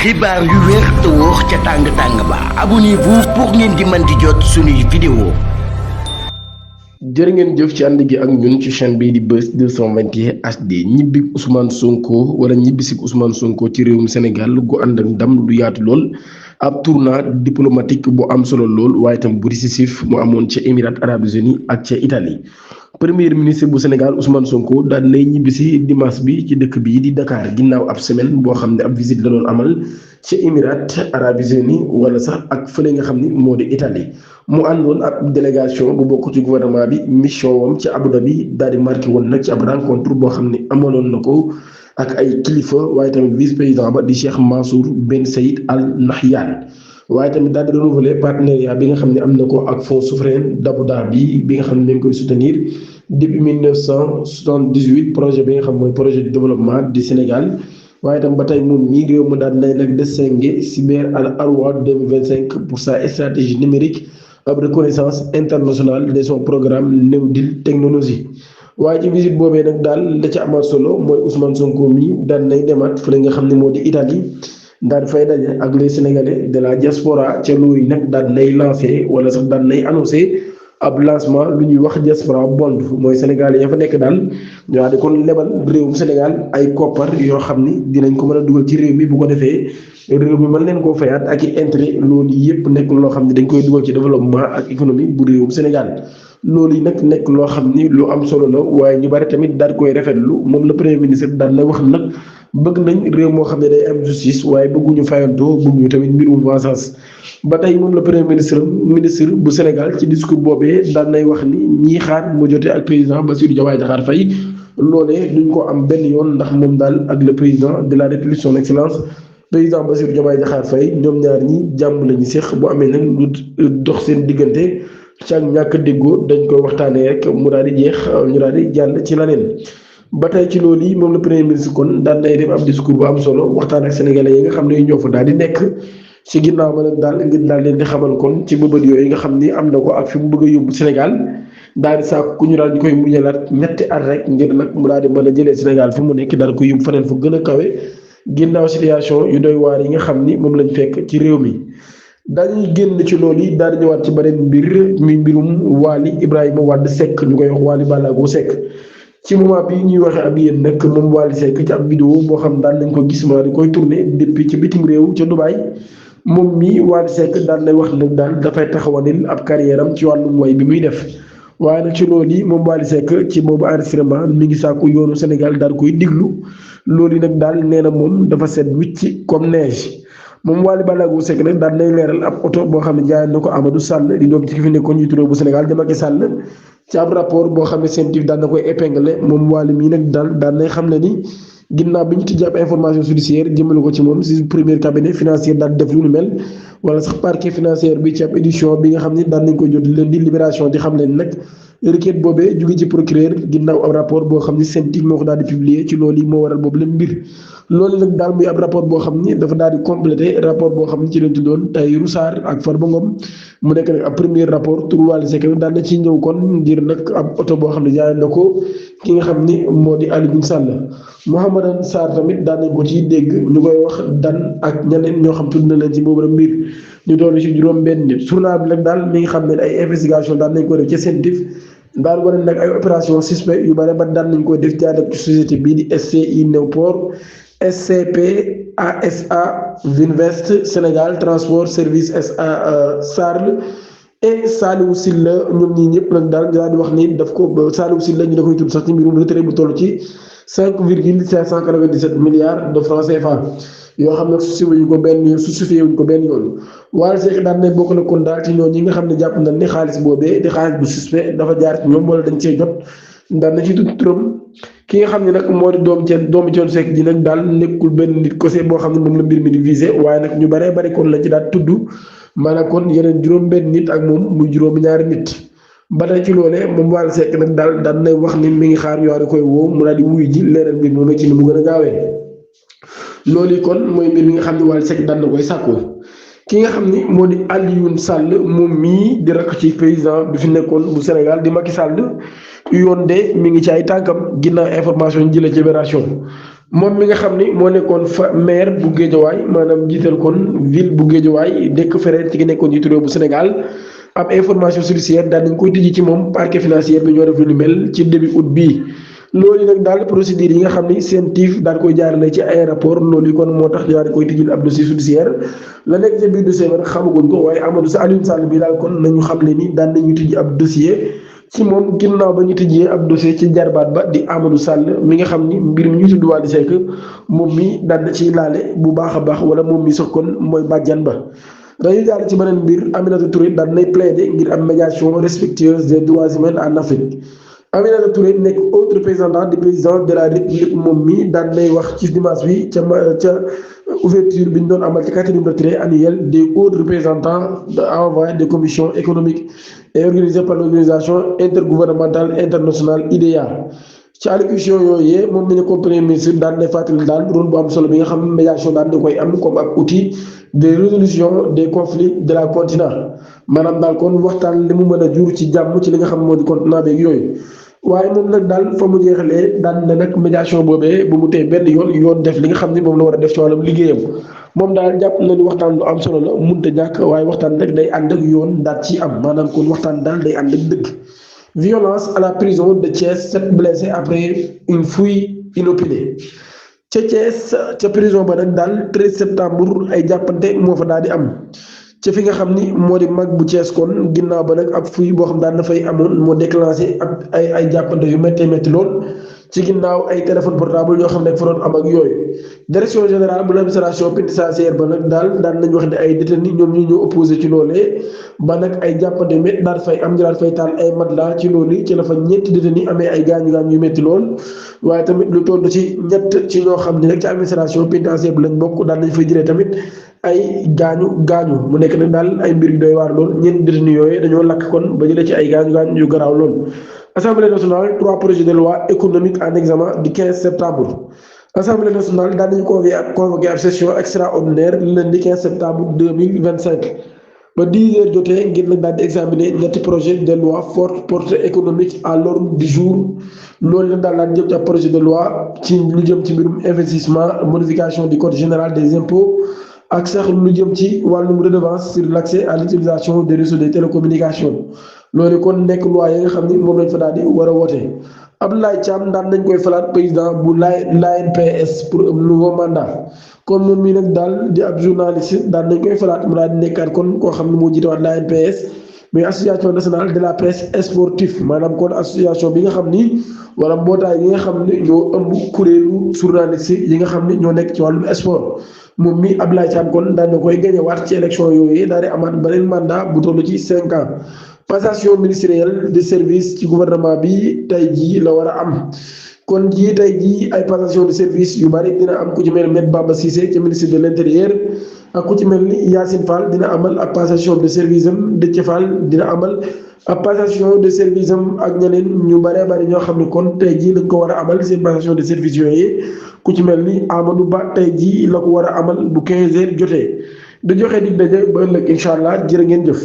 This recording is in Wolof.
xibaar yu wér te wóor ca tàng-tàng ba abonnez-vous pour ngeen di mën di jot suñuy vidéo. jërë ngeen jëf ci ànd gi ak ñun ci chaîne bii di Buzz 221 HD ñibbi Ousmane Sonko wala ñibbisi Ousmane Sonko ci réewum Sénégal gu ànd ak ndam lu yaatu lool ab tournoi diplomatique bu am solo lool waaye itam bu décisif mu amoon ca Émirats Arabes Unis ak ca Italie. premier ministre bu Sénégal Ousmane Sonko daal lay ñibbisi dimanche bi ci dëkk bii di Dakar ginnaaw ab semaine boo xam ne ab visite la doon amal ca Émirats Arabes Unis wala sax ak fële nga xam ni moo di Italie. mu àndoon ab délégation bu bokk ci gouvernement bi mission wam ci Abu Dhabi daal di marqué woon nag ci ab rencontre boo xam ne amaloon na ko ak ay kilifa waaye tamit vice président ba di Cheikh Mansour Ben Saïd Al Nahyan waaye tamit daal di renouveler partenariat bi nga xam ne am na ko ak fonds souverain d'Abu Dhabi bi nga xam ne dañ koy soutenir depuis 1978 projet bi nga xam mooy projet de développement du Sénégal. waaye tam ba tey moom mii réew ma daal nay nag distingué Cyber Al Arwa 2025 pour sa stratégie numérique ab reconnaissance internationale de son programme New Deal technologie waaye ci visite boobee nag daal la ca amaat solo mooy Ousmane Sonko mi daal nay demaat fële nga xam ne moo di Italie daal fay daje ak les Sénégalais de la diaspora ca loolu nag daal nay lancé wala sax daal nay annoncé ab lancement lu ñuy wax diaspora bond mooy Sénégal ya fa nekk daal ñoo di kon lebal réewum Sénégal ay koppar yoo xam ni dinañ ko mën a dugal ci réew mi bu ko defee réew mi mën leen koo fayaat ak i intérêt loolu yëpp nekk loo xam ne dañ koy dugal ci développement ak économie bu réewum Sénégal. loolu yi nag nekk loo xam ni lu am solo la waaye ñu bari tamit daal koy rafetlu moom la premier ministre daal la wax nag bëgg nañ réew moo xam ne day am justice waaye bëgguñu fayantoo bëgguñu tamit mbirum vengeance. ba tey moom la premier ministre bu Sénégal ci discours boobee daan nay wax ni ñii xaar mu jotee ak président Bassirou Diomaye Diakhar Faye loolee duñ ko am benn yoon ndax moom daal ak le président de la République son excellence président Bassirou Diomaye Diakhar Faye ñoom ñaar ñi jàmm lañu séq bu amee nag lu dox seen diggante ci ak ñàkk déggoo dañ koy waxtaanee rek mu daal di jeex ñu daal di jàll ci leneen. ba tey ci loolu yi moom la premier ministre kon daan nay def ab discours bu am solo waxtaan ak sénégalais yi nga xam ne ñoo fa daal di nekk. ci ginnaaw ma nag daal ngir daal leen di xamal kon ci bëbët yooyu nga xam ni am na ko ak fi mu bëgg a yóbbu Sénégal daal di saako ku ñu daal di koy muñalaat ñetti at rek ngir nag mu daal di mën a jëlee Sénégal fu mu nekk daal ko yóbbu feneen fu gën a kawe ginnaaw situation yu doy waar yi nga xam ni moom lañ fekk ci réew mi. dañuy génn ci loolu yi daal di ñëwaat ci beneen mbir muy mbirum Waly Ibrahima Wade Seck ñu koy wax Waly Ballago Seck ci moment bi ñuy waxee ak yéen nag moom Waly Seck ci ab vidéo boo xam daal nañ ko gis ma di koy tourné depuis ci bitim réew ca Dubaï. moom mii Waly Seck daal lay wax nag daal dafay taxawalil ab carrière am ci wàllum way bi muy def waaye nag ci loolu yi moom Waly Seck ci boobu enregistrement mi ngi sàkku yoonu Sénégal daal koy diglu loolu yi nag daal nee na moom dafa set wicc comme neige moom Waly Ballago Seck nag daal lay leeral ab oto boo xam ne jaay na ko Amadou Sall di doom ci ki fi nekkoon njiitu réew bu Sénégal di Macky Sall ci ab rapport boo xam ne scientifique daal na koy épinglé moom Waly mii nag daal nay xam ne ni. ginnaaw bi ñu tijji ab information judiciaire jëmale ko ci moom si premier cabinet financier daal def lu nu mel wala sax parquet financier bi ci ab édition bi nga xam ne daan nañ koy jot leen di libération di xam leen nag requête boobee jóge ci procureur ginnaaw ab rapport boo xam ne scientifique moo ko daal di publier ci loolu yi moo waral boobu leen mbir loolu nag daal muy ab rapport boo xam ni dafa daal di complété rapport boo xam ne ci leen tuddoon Tahirou Sarr ak Farba Ngom mu nekk nag ab premier rapport tur Waly Seck daal na ciy ñëw kon ngir nag ab oto boo xam ne jaay na ko ki nga xam ni moo di Aliou Sall Mouhamadou Sarr tamit daan nañ ko ciy dégg ñu koy wax dan ak ñeneen ñoo xam tudd na leen ci boobu rek mbir ñu toll ci juróom-benn nit journal bi nag daal mi nga xam ne ay investigation daan nañ ko def ca CENTIF daal wane nag ay opération suspect yu bare ba daan nañ ko def jaar ak société bii di SCI Newport SCP ASA Vinvest Sénégal Transport Service SA Sarl et Saliou Sylla ñoom ñii ñëpp nag daal di wax ni daf ko Saliou Sylla ñu da koy tudd sax ci mbirum retrait bu toll ci 5,597 milliards de francs CFA yoo xam ne suufee wuñ ko benn yoon Waly Seck daan ne bokk na kon daal ci ñooñu ñi nga xam ne jàpp nañ ni xaalis boobee di xaalis bu suspect dafa jaar ci ñoom wala dañ cee jot daan na ci tudd turam ki nga xam ne nag moo di doomu Thione Seck ji nag daal nekkul benn nit kese boo xam ne moom la mbir mi di visé waaye nag ñu baree bari kon lañ ci daal tudd maanaam kon yeneen juróom-benn nit ak moom muy juróom-ñaari nit. ba tey ci loolee moom Waly Seck nag daal daan nay wax ni mi ngi xaar yoo koy woo mu daal di wuyu ji leeral mbir moom ci ni mu gën a gaawee loolu yi kon mooy mbir mi nga xam ne Waly Seck daan na koy sàkku ki nga xam ni moo di Aliou Sall moom mii di rakk ci président bi fi nekkoon bu Sénégal di Macky Sall yoon de mi ngi ci ay tànkam ginnaaw information jëlee ci Libération moom mi nga xam ni moo nekkoon fa maire bu Géejawaay maanaam jiital kon ville bu Géejawaay dëkk fereen ci ki nekkoon jiitu réew bu Sénégal ab information judiciaire daal nañ koy tijji ci moom parquet financier bi ñoo def lu ni mel ci début août bii. loolu nag daal procédure yi nga xam ni seen tiif daal koy jaarale ci ay rapport loolu yi kon moo tax daal di koy tijjil ab dossier judiciaire la nekk ci biir dossier bi nag xamaguñ ko waaye Amadou Aliou Sall bi daal kon nañu xam le ni daan nañu tijji ab dossier ci moom ginnaaw ba ñu tijjee ab dossier ci jarbaat ba di Amadou Sall mi nga xam ni mbir mi ñu tudd Wally Seck moom mi daan na ciy laale bu baax a baax wala moom mi sax kon mooy bàjjan ba. dañuy jaar ci beneen mbir Aminata Touré daan nay plaider ngir am médiation respectueuse des droits humains en Afrique. Aminata Touré nekk autre représentant du président de la République moom mi daan nay wax ci dimanche bi ca ouverture bi ñu doon amal ci 4e retrait annuel des hauts représentants envoyés des commissions économiques et organisé par l'organisation intergouvernementale internationale IDEA. ci allocution yooyu moom mi ne comme premier ministre daan nay fàttali daal rôle bu am solo bi nga xam ne médiation daan na koy am comme ak outil de résolution des conflits de la continent maanaam daal kon waxtaan li mu mën a jur ci jàmm ci li nga xam moo di continent beeg yooyu. waaye moom nag daal fa mu jeexalee daan na nag médiation boobee bu mu tee benn yoon def li nga xam ne moom la war a def ci wàllum liggéeyam moom daal jàpp na ni waxtaan lu am solo la mënut a ñàkk waaye waxtaan rek day ànd ak yoon daal ci am maanaam kon waxtaan daal day ànd ak dëgg. Violence à la prison de Thiès, 7 blessés après une fouille inopinée. ca Thiès ca prison ba nag daal 13 septembre ay jàppante moo fa daal di am ca fi nga xam ni moo di mag bu Thiès kon ginnaaw ba nag ab fouille boo xam daan dafay amoon moo déclenché ak ay jàppante yu méttee métti lool ci ginnaaw ay téléphone portable yoo xam ne fa doon am ak yooyu. direction générale bu l'administration pénitentiaire ba nag daal daan nañ wax ne ay détenus ñoom ñu ñoo opposé ci loolee ba nag ay jàppante métti daal fay am ñu daal fay taal ay matelas ci loolu ci la fa ñeenti détenus amee ay gaañu-gaañu yu métti lool waaye tamit lu toll ci ñett ci ñoo xam ne rek ci administration pénitentiaire bi lañ bokk daal nañ fay jëlee tamit ay gaañu mu nekk nag daal ay mbir yu doy waar lool ñeenti détenus yooyu dañoo lakk kon ba jëlee ci ay gaañu-gaañu yu garaaw lool. Assemblée nationale 3 projets de loi économiques en examen du 15 septembre. Assemblée nationale daan nañu convoqué ab session extraordinaire lundi 15 septembre 2025 ba 10 heures jotee ngir nag daal di examiner ñetti projet de loi forte portée économique à l'ordre du jour loolu nag daal daan jëm ci ab projet de loi ci lu jëm ci mbirum investissement modification du code général des impôts ak sax lu jëm ci wàllum redevance sur l'accès à l'utilisation des réseaux de télécommunications loolu kon nekk loi yi nga xam ni moom lañ fa daal di war a wote. Abdoulaye Thiam daan nañ koy falaat président bu l'ANPS pour un nouveau mandat kon moom mii nag daal di ab journaliste daan nañ koy falaat mu daal di nekkaat kon koo xam ne moo jiitewaat l'ANPS mais association nationale de la presse sportive maanaam kon association bi nga xam ni wala mbootaay yi nga xam ne ñoo ëmb kuréelu journaliste yi nga xam ne ñoo nekk ci wàllum sport moom mii Abdoulaye Thiam kon daan na koy gañewaat ci élection yooyu daal di amaat beneen mandat bu toll ci 5 ans. passation ministérielle de service ci gouvernement bi tey jii la war a am kon jii tey jii ay passation de service yu bari dina am ku ci mel ni Me Bamba Cissé ci ministre de l'intérieur ak ku ci mel ni Yacine Fall dina amal ab passation de service am Déthié Fall dina amal ab passation de service am ak ñeneen ñu bëree bëri ñoo xam ne kon tey jii lañ ko war a amal seen passation de service yooyu ku ci mel ni Amadou Ba tey jii la ko war a amal bu 15 heures jotee da joxe dig daje ba ëllëg incha allah jërë ngeen jëf.